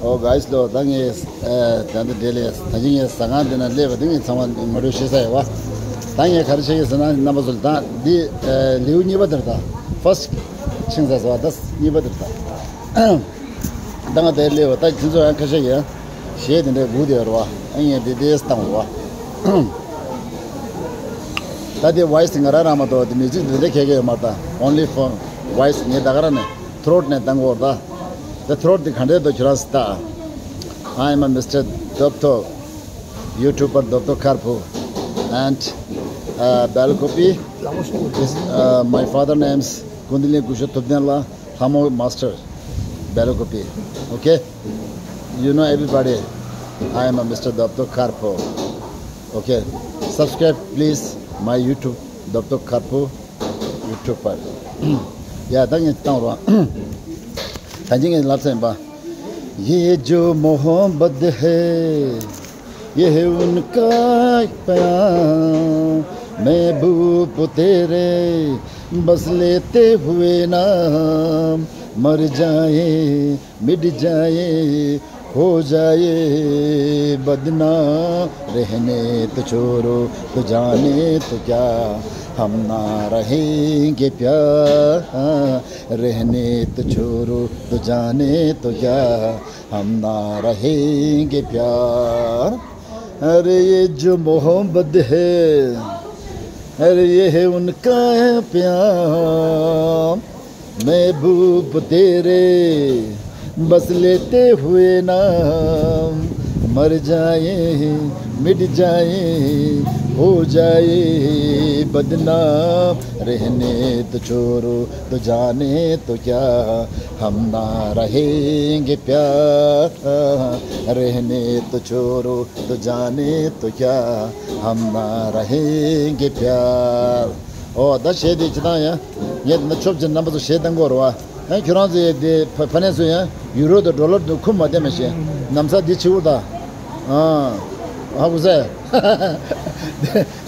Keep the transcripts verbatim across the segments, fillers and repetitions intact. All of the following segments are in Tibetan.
ཨོ་གཱའིས་ལོ། ད་ངས་ཨ་ད་ལྟ་འདི་ལས་ད་ཅི་ངས་ཟ་ཁང་འདི་ན་སླེབས་པ་འདི་ངས་ཚང་མ་ངོ་སྤྲོད་བྱེད་ས་ཡོད་པ། ད་ངས་ག་རེ་བྱེད་ཀྱི་ཟེར་ན་རྣམ་པ་ཚོ་ལ་ད་འདི་ཨ་ལེའུ་གཉིས་པ་འདིར་ད་ཕར་སི་ཊི་ཕྱིན་ཚར་སོང་བ། ད་གཉིས་པ་འདིར་ད། ད་ང་དེར་སླེབས་པ། ད་ཁྱེད་ཚོ་ཡང་ཁ་ཤས་ཀྱིས་གཞས་དེ་འདྲ་སྒུག་བསྡད་ཡོད་རེད་བ། ཨ་ངས་འདི་དེས་བཏང་བ། ད་དེ་ཝོ་ཡི་སི་ང་རང་རང་མ་གཏོགས་དེ་མིའུ་ཛིག་དེ་འདྲ་གང་ག་ཡོད་མ་རེད། ད་only for voice. ངས་ད་ག་རང་ནས་ཐྲོཊ་ནས་བཏང་གི་ཡོད་རེད། ད་ད་ཐྲོཊ་དེ་ག་འདྲས་འདུག་ཁྱོད་རང་ལྟ། I am a Mister Dopto, YouTuber Dopto Karpu, and uh, Belakopi. Is, uh, my father name's Kundalini Gusho Thupdenla Lhamo Master Belakopi. Okay? You know everybody. I am a Mister Dopto Karpu. Okay. Subscribe please my YouTube, Dopto Karpu YouTuber. ཡ་ད་ངས་བཏང་རོགས། ད་ཅི་ངས་ལབ་ས་ཡིན་པ། ये जो मोहब्बत है, ये है उनका एक प्यार। महबूब तेरे बस लेते हुए नाम, मर जाए, मिट जाए, हो जाए बदनाम। रहने तो छोड़ो, तो जाने तो क्या, हम ना रहेंगे प्यार। रहने तो छोड़ो, तो जाने तो क्या, हम ना रहेंगे प्यार। अरे ये जो मोहब्बत है, अरे ये है उनका है प्यार। महबूब तेरे बस लेते हुए नाम, मर जाए, मिट जाए, हो जाए बदनाम। रहने तो छोड़ो, तो जाने तो क्या, हम ना रहेंगे प्यार। रहने तो छोड़ो, तो जाने तो क्या, हम ना रहेंगे प्यार. ཨོ་ད་གཞས་དེ་ཅི་ཐང་ཡ། ངས་ད་ཆོབ་ཅན་རྣམ་པ་ཚོ་གཞས་བཏང་གི་ཡོད་རེད་བ། ཨ་ཁྱོད་རང་ཚོ་ཡ་དེ་ཕ་ཕ་ནས་ཚོ་ཡ་ཡུ་རོ་དང་ཌོ་ལར་དུ་ཁུམ་མ་བསྡད་མ་ཤེས། ནམ་ས་འདི་ཆིའུ་ད། ཨ་ཧ་གོ་ས།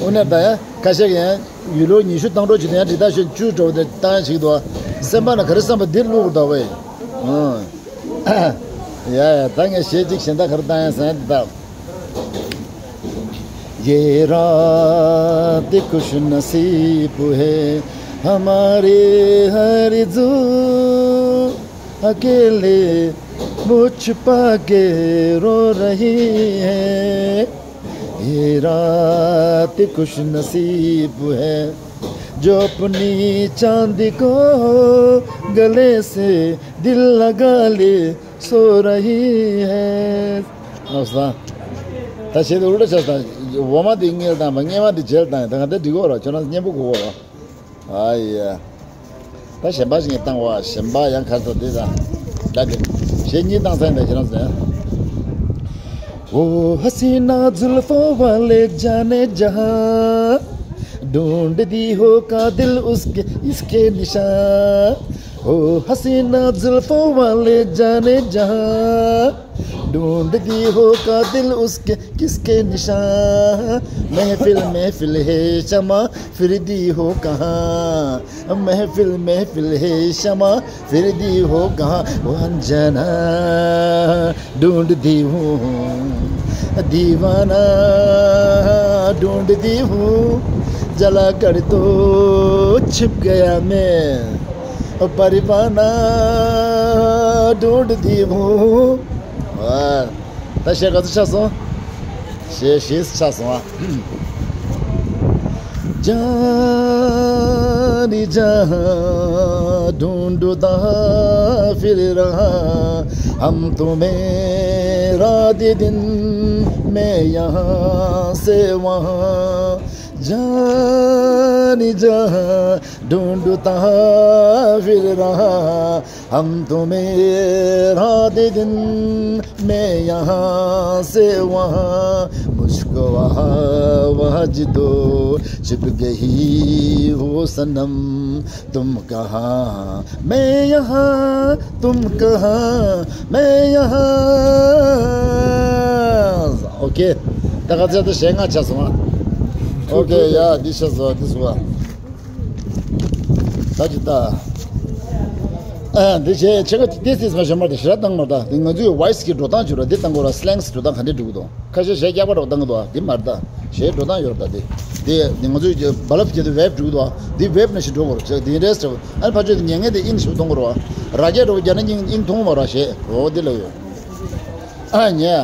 འོ་ན་ད་ཡ་ཁ་ཤས་ཀྱི་ཡ་ཡུ་རོ་ཉི་ཤུ་བཏང་འགྲོ་བྱེད་དུ་ཡ་འདི་ད་ཤོད་བཅུ་འགྲོ་བ་དེ་བཏང་ཡ་ཞིག་འདུག་སེམས་པ་ན་ག་རེ་བསམ་པ་འདིར་བླུག་དགོས་ད་བས། ཨ་ཡ་ཡ་ད་ངས་གཞས་གཅིག་གཞན་དག་ག་རེ་བཏང་ཡ་ཟེར་ཡ་འདི་ད། ये रात खुश नसीब है हमारे हर जो अकेले मुझ पाके रो रही है. ये रात खुश नसीब है जो अपनी चांद को गले से दिल लगा ले सो रही है. ཨོ་ས། ད་བྱེད་དུ་འུར་ཆ་དང་འོ་མ་དེ་ངེར་དང་མ་ངེས་མ་དེ་བྱེད་དང་ད་ག་དེ་འགྲིག་གོ་ར་ཁྱོད་རང་སྙན་པོ་གོ་གོ་ར། ཨ་ཡ། ད་གཞན་པ་ཞིག་བཏང་བ་གཞན་པ་ཡང་ཁར་ཚོ་དེ་དང་ད་དེ་གཞན་གཉིས་བཏང་ཚར་ཡིན་པས་ཁྱེད་རང་ཚོ། वो हसीना जुल्फों वाले जाने जहां ढूंढ दी हो कातिल उसके इसके निशान. ओ हसीना जुल्फों वाले जाने जहां ढूंढ दी हो कातिल उसके किसके निशान. महफिल महफिल है शमा फिर दी हो कहाँ. महफिल महफिल है शमा फिर दी हो कहाँ. वो अनजाना ढूंढती हूँ दीवाना ढूंढती हूँ जला कर तो छिप गया मैं परवाना ढूंढती हूँ. ད་གཞས་ག་ཚོད་ཆགས་སོང་། གཞས་ཞེས་ཆགས་སོང་ཨ། जाने जहाँ ढूंढता फिर रहा हम तुम्हें रात दिन मैं यहाँ से वहाँ जाने जहाँ ढूंढता फिर रहा हम तुम्हें रात दिन मैं यहाँ से वहाँ मुझको वहाँ वहाँ जिदो छिप गई हो सनम तुम कहाँ मैं यहाँ तुम कहाँ मैं यहाँ. ཨོ་ཁེ། ད་ག་ཚད་དུ་ཞེ་ལྔ་ཆགས་སོང་ཨ། ཨོ་ཁེ་ཡ་འདི་ཆགས་སོང་འདི་སོང་ཨ། ད་ཅི་ད། ཨ་འདི་བྱས་ཆེ་ག་ཏིས་ཏིས་མ་ཤོར་མ་དེ་ཞེ་དྲག་བཏང་མ་ད། དེ་ང་ཚོའི་ཝོ་ཡི་སི་གི་འགྲོ་སྟངས་བྱུར་བ་འདི་བཏང་དགོས་ར། སི་ལེང་སི་འགྲོ་སྟངས་ག་འདྲས་འགྲོ་གི་འདུག་ཁ་ཤས་གཞས་རྒྱག་པ་འདྲ་བོ་བཏང་གི་འདུག་འདི་མ་རེད་ད། གཞས་འགྲོ་སྟངས་ཡོད་རེད་ད། འདི་འདི་ང་ཚོའི་བ་ལབ་བྱས་ཏེ་ཝེབ་འགྲོ་གི་འདུག་འདི་ཝེབ་ནང་བཞིན་འགྲོ་དགོས་རེད། འདི་ཨིན་ཊི་རེ་སི་ཊི་རེད། ཨ་ནི་ཕར་ཕྱོགས་དེ་ཉན་མཁན་དེ་ཨིན་ཞིག་གཏོང་དགོས་རེད་བ། ར་སྐད་འདྲ་བོ་རྒྱག་ན་ཨིན་ཨིན་མཐོང་མ་རེད་བ། གཞས་འོ་འདི་ལ་ཡོད། ཨ་ཉེ།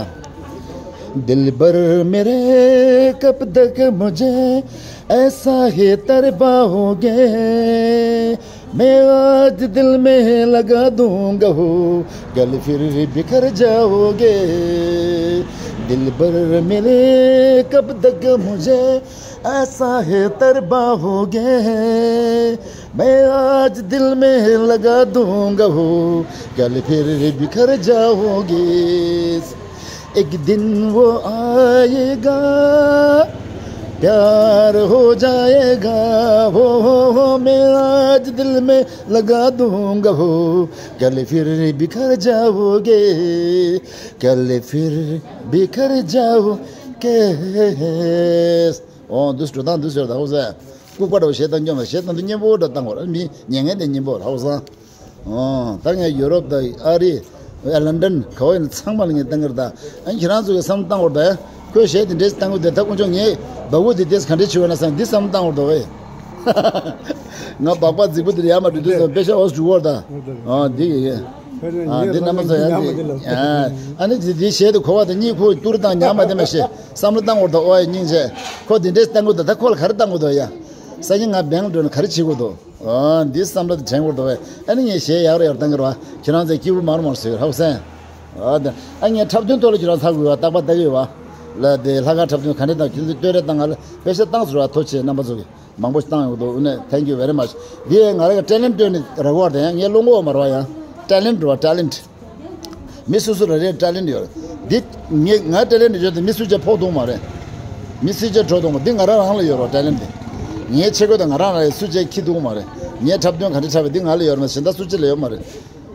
دلبر میرے کب تک مجھے ایسا ہی تڑپاؤگے؟ میں آج دل میں لگا دوں گا ہو، کل پھر بکھر جاؤگے۔ دلبر میرے کب تک مجھے ایسا ہی تڑپاؤگے؟ میں آج دل میں لگا دوں گا ہو، کل پھر بکھر جاؤگے۔ ایک دن وہ آئے گا، پیار ہو جائے گا، ہو، ہو، ہو، میں آج دل میں لگا دوں گا ہو، کل پھر بکھر جاؤگے، کل پھر بکھر جاؤگے۔ འོ་འདུག་འགྲོ་སྟངས་འདུག་ཟེར་ད། ཧོ་ཟེར། ལྐུགས་པ་འདྲ་བོ་གཞས་བཏང་རྒྱུ་མ། གཞས་བཏང་དུས་སྙན་པོ་འདྲ་བཏང་བ་རེད། མི་ཉན་མཁན་དེ་སྙན་པོ་རེད། ཧོ་སང་། ཨོ། ད་ངས་ཡུ་རོབ་དང་ཨ་རི། ལན་ཌན། ག་བ་ཡིན་ན་ཚང་མ་ལ་ངས་བཏང་གི་རེད་ད། ཨ་ཁྱེད་རང་ཚོ་གི་བསམ་བློ་བཏང་བར་ད། ཁོས་གཞས་དེ་འདྲས་བཏང་གི་འདུག་ད་དཀོན་མཆོག་ངས་སྦག་སྦུག་དེ་དེས་ག་འདྲས་བྱེད་འོས་ན་བསམ། འདི་བསམ་བློ་བཏང་བར་ད་བས། ང་སྦག་སྦག་རྫིག་པོ་དེ་ལ་ཡར་མར་འགྲོ་དུས་ཙམ་པེ་ཤ་འོ་འཇུ་བར་ད། ཨོ་འདི་ཡིན། ཨ་འདི་རྣམ་པ་ཚོ་ཡང་འདི། ཨ་ནི་འདི་འདི་གཞས་དེ་གོ་བ་དང་གཉིད་ཁུག་ཏུར་བཏང་ཉམས་པ་དེ་མ་ཤེས། བསམ་བློ་བཏང་བར་ད། ཨོ་ཡ་སྙིང་རྗེ། ཁོ་དེ་འདྲས་བཏང་གི་འདུག་ད་ཁོ་ལ་ག་རེ་བཏང་གི་འདུག་ཡ། སང་ཉིན་ང་སྦེང་ལ་འགྲོ་ན་ག་རེ་བྱེད་དགོས་འདུག་ཨ་འདི་བསམ་བློ་དེ་དྲན་དགོས་འདུག་བས། ཨ་ནི་ངས་གཞས་ཡག་རེ་ཡག་རེ་བཏང་གི་རེད་བ། ཁྱེད་རང་ཚོས་སྐྱིད་པོ་མར་མར་བཟོས་རོགས་སེ། ཨ་ད། ཨ་ངས་འཁྲབ་སྟོན་ཐོག་ལ་ཁྱེད་རང་ཚ་དགོས་བ། རྟག་པར་ལྟ་གི་ཡོད་བ། ལ་དེ་ལྷག་དཀར་འཁྲབ་སྟོན་ག་འདྲ་དང་ཁྱེད་ཚོས་སྟོན་རེ་བཏང་། ང་ལ་པེ་ཤ་བཏང་ཟེར་བ། ཐུགས་རྗེ་ཆེ། རྣམ་པ་ཚོ་གིས་མང་པོ་ཞིག་བཏང་ཡོང་གི་འདུག་ཨ་ནི་thank you very much། འདི་ང་རང་གི་talent སྟོན་ནི་རེ་ཝར་དེ་ཡང་ངས་བློ་ངོ་བ་མ་རེད་བ། ཡང་talent རེད་བ། talent། མི་སོ་སོ་རེ་རེར་talent ཡོད་རེད། འདི་ངས་ང་talent ཡོད་དེ་མི་སུ་གཅིག་ཕོག་ཐུབ་མ་རེད། མི་སུ་གཅིག་འཕྲོག་ཐུབ་མ། འདི་ང་རང་རང་ལ་ཡོད་རེད་བ། talent འདི། ངའི་ཆས་གོས་དང་ང་རང་རང་ལ་སུ་གཅིག་འཁྱེར་ཐུབ་མ་རེད། ངའི་འཁྲབ་སྟོན་ག་འདྲ་འཁྲབ་པ་འདི་ང་ལ་ཡོད་རེད་མ་གཞན་དག་སུ་གཅིག་ལ་ཡོད་མ་རེད།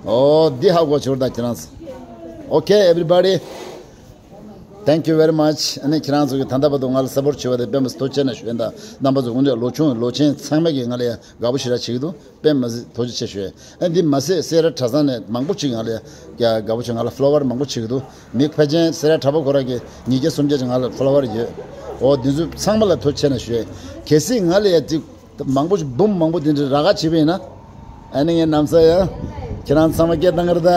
ཨོ་འདི་ཧ་གོ་བྱུང་ད་ཁྱེད་རང་ཚོ། Okay everybody, thank you very much། ཨ་ནི་ཁྱེད་རང་ཚོ་གིས་ད་ལྟ་བར་དུ་ང་ལ་support བྱས་པ་དེ་དཔེ་མི་སྲིད་ཐུགས་རྗེ་ཆེ་ན་ཞུ་ཡིན་ད། རྣམ་པ་ཚོ་དངོས་གནས་ལོ་ཆུང་ལོ་ཆེན་ཚང་མས་ཀྱིས་ང་ལ་ཡ་དགའ་པོ་ཞེ་དྲག་བྱེད་ཀྱི་འདུག་དཔེ་མི་སྲིད་ཐུགས་རྗེ་ཆེ་ཞུ་ཡ། ཨ་འདི་མ་ཟད་སེ་ར་གྲྭ་ཚང་ནས་མང་པོ་ཅིག་ང་ལ་ཡ་དགའ་པོ་བྱེད། ང་ལ་flower མང་པོ་བྱེད་ཀྱི་འདུག་མི་ཕལ་ཆེར་སེ་ར་གྲྭ་པ་ཁོ་རང་གིས་ཉིས་བརྒྱ་སུམ་བརྒྱ་ཅིག་ང་ལ་flower ཡོད། འོ་འདི་ཚོ་ཚང་མ་ལ་ཐུགས་རྗེ་ཆེ་ན་ཞུ་ཡ། གལ་སྲིད་ང་ལ་ཡ་ཅིག་མང་པོ་ཞིག་འབུམ་མང་པོ་དེ་འདྲ་རག་ག་བྱེད་པ་ཡིན་ན། ཨ་ནི་ངས་ནམ་ས་ཡ། ཁྱེད་རང་ཚང་མ་སྐད་བཏང་གི་རེད་ད།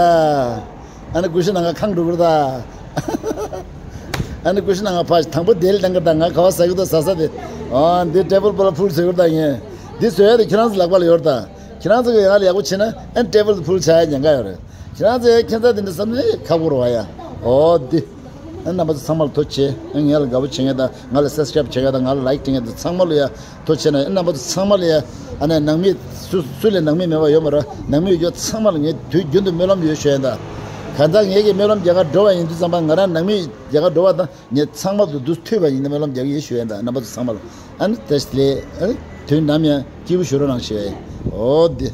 ཨ་ནི་ཀུ་ཤུ་ནང་ང་ཁེངས་འགྲོ་གི་རེད་ད། ཨ་ནི་ཀུ་ཤུ་ནང་ང་ཕར་དང་པོ་དེ་ལ་བཏང་གི་རེད་ད། ང་ག་བ་ཟ་གི་འདུག་ཟ་ས་དེ། ཨ་འདི་table་པོ་ལ་ཕུལ་བཟོ་གི་རེད་ད། ངས་འདི་བཟོ་ཡ་དེ་ཁྱེད་རང་ཚོ་ལག་པ་ལ་ཡོད་རེད་ད། ཁྱེད་རང་ཚོ་གིས་ང་ལ་ཡག་པོ་བྱེད་ན་ཨ་ནི་table་དུ་ཕུལ་བྱ་ཡ་ཉེན་ཁ་ཡོད་རེད། ཁྱེད་རང་ཚོས་ཁྱད་མཚར་དེ་འདྲ་བསམ་ནས་ཁག་པོ་རེད་བ་ཡ། འོ་འདི། ཨ་རྣམ་པ་ཚོ་ཚང་མ་ལ་ཐུགས་རྗེ་ཆེ། ཨ་ངས་ལ་དགའ་པོ་བྱེད་མཁན་དང་ང་ལ་subscribe་བྱེད་མཁན་དང་ང་ལ་like་བྱེད་མཁན་དང་ཚང་མ་ལ་ཡ་ཐུགས་རྗེ་ཆེ་ན། ཨ་རྣམ་པ་ཚོ་ཚང་མ་ལ་ཡ། ཨ་ནི་ནང་མི་སུ་སུ་ལ་ནང་མི་མེད་པ་ཡོད་མ་རེད། ནང་མི་ཡོད་ཚང་མ་ལ་ངས་དུས་རྒྱུན་དུ་སྨོན་ལམ་ཡོད་ཞུ་ཡ་ད། གང་ལྟར་ངེད་ཀྱི་སྨོན་ལམ་རྒྱག་གར་འགྲོ་བ་ཡིན་དུས་ཙམ་པ་ང་རང་ནང་མི་རྒྱག་གར་འགྲོ་བ་དང་ངས་ཚང་མ་དུ་དུས་མཐུད་པ་ཡིན་ན་སྨོན་ལམ་རྒྱག་གི་ཡིན་ཞུ་ཡ་ད། རྣམ་པ་ཚོ་ཚང་མ་ལ་ཨ་ནི་བཀྲ་ཤིས་བདེ་ལེགས། ཨ་ནི་དུས་ནམ་ཡང་སྐྱིད་པོ་བཞུགས་རོགས་གནང་ཞུ་ཡ་ཡིན། འོ་འདི།